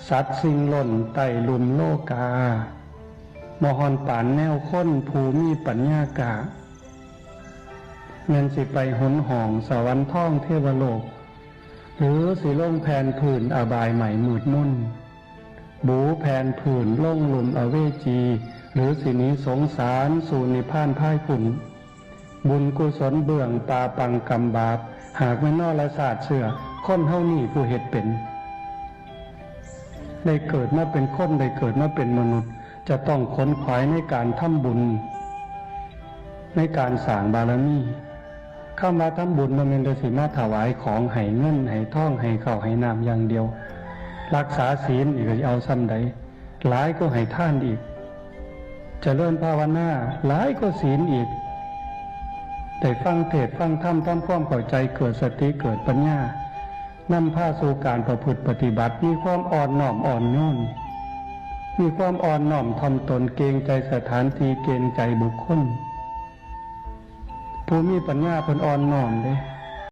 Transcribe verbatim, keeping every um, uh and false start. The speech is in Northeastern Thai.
สัตว์สิ่งล้นใต้ลุ่มโลกา บ่ฮอนปานแนวคนผู้มีปัญญากะ แม่นสิไปหนห้องสวรรค์ทองเทวโลก หรือสิลงแผ่นพื้นอบายใหม่มืดมน บูแผ่นพื้นลงลุ่มอเวจี หรือสิหนีสงสารสู่นิพพานพายพุ่น บุญกุศลเบื้องปาปังกรรมบาป หากแม่นนอรสาสเชื่อ คนเฮานี่ผู้เฮ็ดเป็น ได้เกิดมาเป็นคน ได้เกิดมาเป็นมนุษย์ จะต้องขนขวายในการทำบุญ ในการสร้างบารมี คำว่าทำบุญบ่แม่นแต่สิมาถวายของ ให้เงิน ให้ทอง ให้ข้าว ให้น้ำอย่างเดียว รักษาศีลอีกก็สิเอาส่ำใด หลายก็ให้ทานอีก เจริญภาวนา หลายก็ศีลอีก ได้ฟังเทศน์ฟังธรรม ทำความเข้าใจ เกิดสติ เกิดปัญญา นำพาสู่การประพฤติปฏิบัติ มีความอ่อนน้อมอ่อนโยน มีความอ่อนน้อมถ่อมตน เกรงใจสถานที่ เกรงใจบุคคล ผู้มีปัญญาเพิ่นอ่อนน้อมเด้